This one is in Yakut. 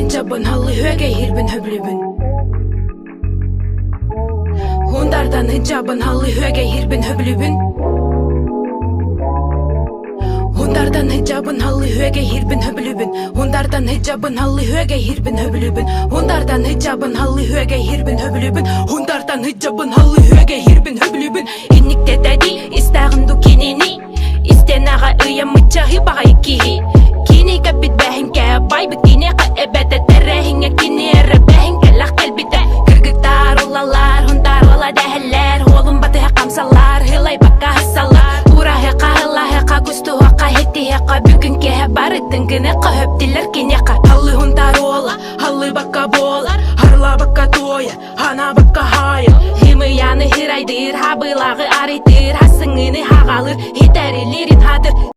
хиджабын халлы үөгэйирбин хөбүлүүбүн. Хундардан хиджабын халлы үөгэйирбин хөбүлүүбүн. Хундардан хиджабын халлы үөгэйирбин хөбүлүүбүн. Хундардан хиджабын халлы үөгэйирбин хөбүлүүбүн. Хундардан хиджабын халлы үөгэйирбин хөбүлүүбүн. Хундардан хиджабын халлы үөгэйирбин хөбүлүүбүн. Инниктэтэди истэҕин ду кинини Истэнаҕа ыйаммыччаһы баҕай киһи Кини кэппит бэһиҥкэ байбыт киниэхэ эбэтэ тэрээһиҥҥэ кини эрэ бэһиҥкэлэх кэлбитэ Кыргыттар улалар хунтаар уола дэһэллэр Уолун батыһа хамсаллар хылайбакка хасаллар Ураһыха ылаһыха кустуһаха хиттиһэхэ Бүгүн киэһэ барытын гыныха хөптилэр киниэхэ Халлы хунтаар уола халлыбакка буолар Харлаабакка туойар ханаабакка хаайар Хымыйаны хырайдыыр хабылааҕы арыйтыыр.